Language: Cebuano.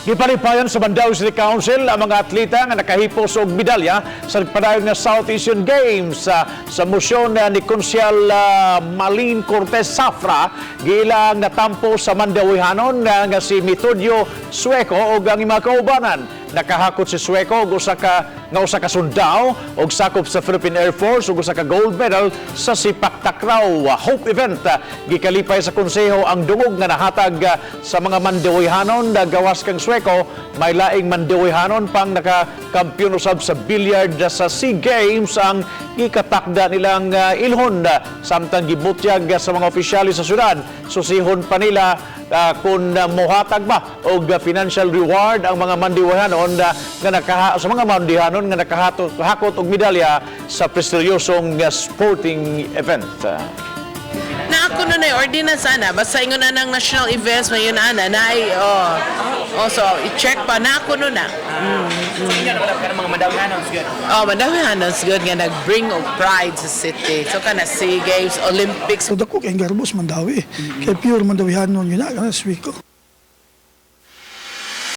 Gipalipayan sa Mandaue City Council ang mga atleta nga nakahipos og medalya sa nagpadayon nga South Asian Games. Sa mosyon ni Konsyal Malin Cortez Safra, giilang natampo sa Mandawihanon nga si Metodio Sueco ug ang mga kaubanan. Nakahakot si Sueco og usa ka sundao og sakop sa Philippine Air Force ug usa ka gold medal sa Sipak Takraw Hope event. Gikalipay sa konseho ang dungog nga nahatag sa mga Mandawihanon na gawas kang Sueco, may laing Mandawihanon pang nakakampiyon usab sa billiard sa SEA Games ang gikatakda nilang ilhon, samtang gibutyag sa mga opisyales sa syudad. Susihon pa nila kung mohatag ba og financial reward ang mga Mandawihanon nga nakaha sa mga Mandawihanon nga nakahatot hakot og medalya sa prestigyosong sporting event. Na ako na ordinance ana, basta ingon na ng national events mayon ana na ay, oh, so i-check pa na ako no na. So, inyo naman ang mga Mandawihanon good. Oh, Mandawihanon good nga nag-bring of pride sa city. So kana SEA Games, Olympics. So dako kay garbos Mandaue. Kay pure Mandawihanon yun na kana Sueco.